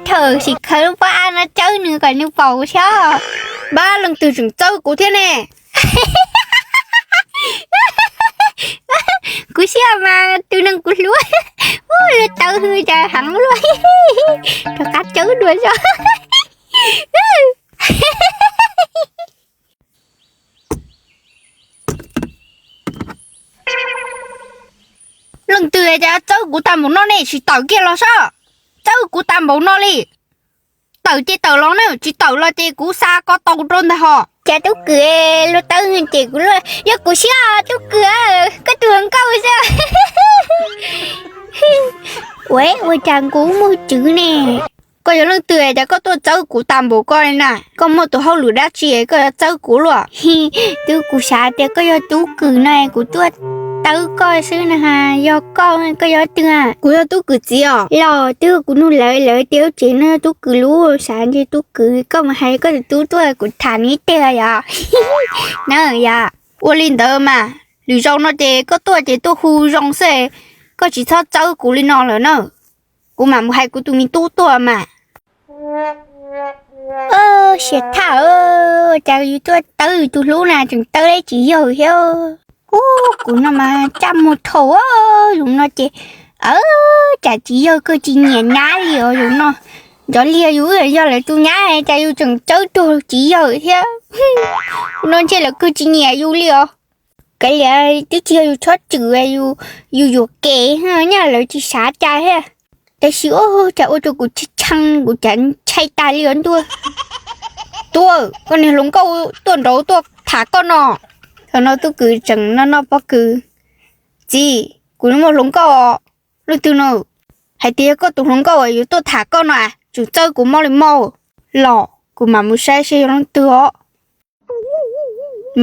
Thaum sim khawv lub pob av no tsawb nws kom nws pom kuv thiab. Pab leej twg tseem txawb kuv thiab ne? Kuv siab mas tus neeg kuv hlub. Lub tawb hwj cas heev luaj. Rov qab tsawb dua zog. Leej twg cas txawb kuv tag npaum no ne, tsis tawm kiag los saib. Txawb kuv tag npaum no li. Tawm ces tawm los na, tsis tawm los ces kuv xa ko taw rau ntag hos. Cas tub kwv lub tawb hwj ces kuv luaj, yog kuv siab tub kwv, koj tus hluas nkauj xwb. Ua, ua cas kuv muaj tswv ne? Koj yog leej twg cas koj tuaj txawb kuv tag npaum ko li na? Koj muaj tus hauj lwm dab tsi koj yuav txawb kuv luaj? Twb kuv xav tias koj yog tub kwv no kuv tuaj tawb koj xwb na. Yog koj, koj yog twg? Kuv yog tub kwv txiv os. Los twb kuv nug lawv, lawv tias lub tsev no yog tub kwv lub, xav ntshe tub kwv, koj mus hais koj tus tub tuaj kuv tham nws ib teg yom. Na yom. Ua li ntawd mas, lwm zaus no ces koj tuaj ces tuaj hu zoo xwb, koj tsis txhob txawb kuv li no lawm na. Kuv mam mus hais kuv tus me tub tuaj mas. Siab thaj, cas yus tuaj tawb yus tus hlub na tseem tawb dab tsis yog thiab. Ub, kuv no mas caj muag dhau, yus no ces, cas tsis yog kawg tsis nyiam nyab li os yus no. Cov liag yus yog lawv tus nyab cas yus tseem tawb tuag tsis yog thiab. Kuv no ntshe lawv kawg tsis nyiam yus li os. Kav liam, twb tsis yog yus chob tswm, yus yuam kev, nyaj lawv tsis xav cas thiab. Tab sis ub, cas ua rau kuv tshee tshee, kuv cas ntshai tas li os ntuj. Tub, koj niag hluas nkauj tuaj nraud tuaj tham koj no. Thaum no tub kwv tseem noj noj pob kws. Txiv, kuv muaj hluas nkauj os. Leej twg no? Hais tias yog koj tus hluas nkauj uas yuav tuaj tham koj no, tseem txawb kuv mob li mob. Los kuv mam mus saib seb yog leej twg os.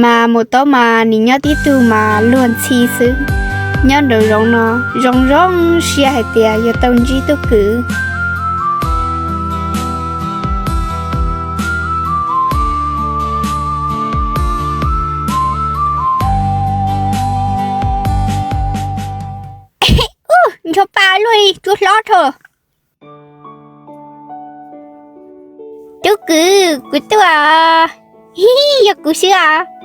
Mas mus tau mas nim nyob tib tug mas luag ntxhi xwb. Nyob nraum zoov no, zoo zoo siab hais tias yuav tau ntsib tub kwv. Ub, ncho pa luaj li, tsuas hlob dhau. Tub kwv, kuv tuaj. Yog kuv xwb os.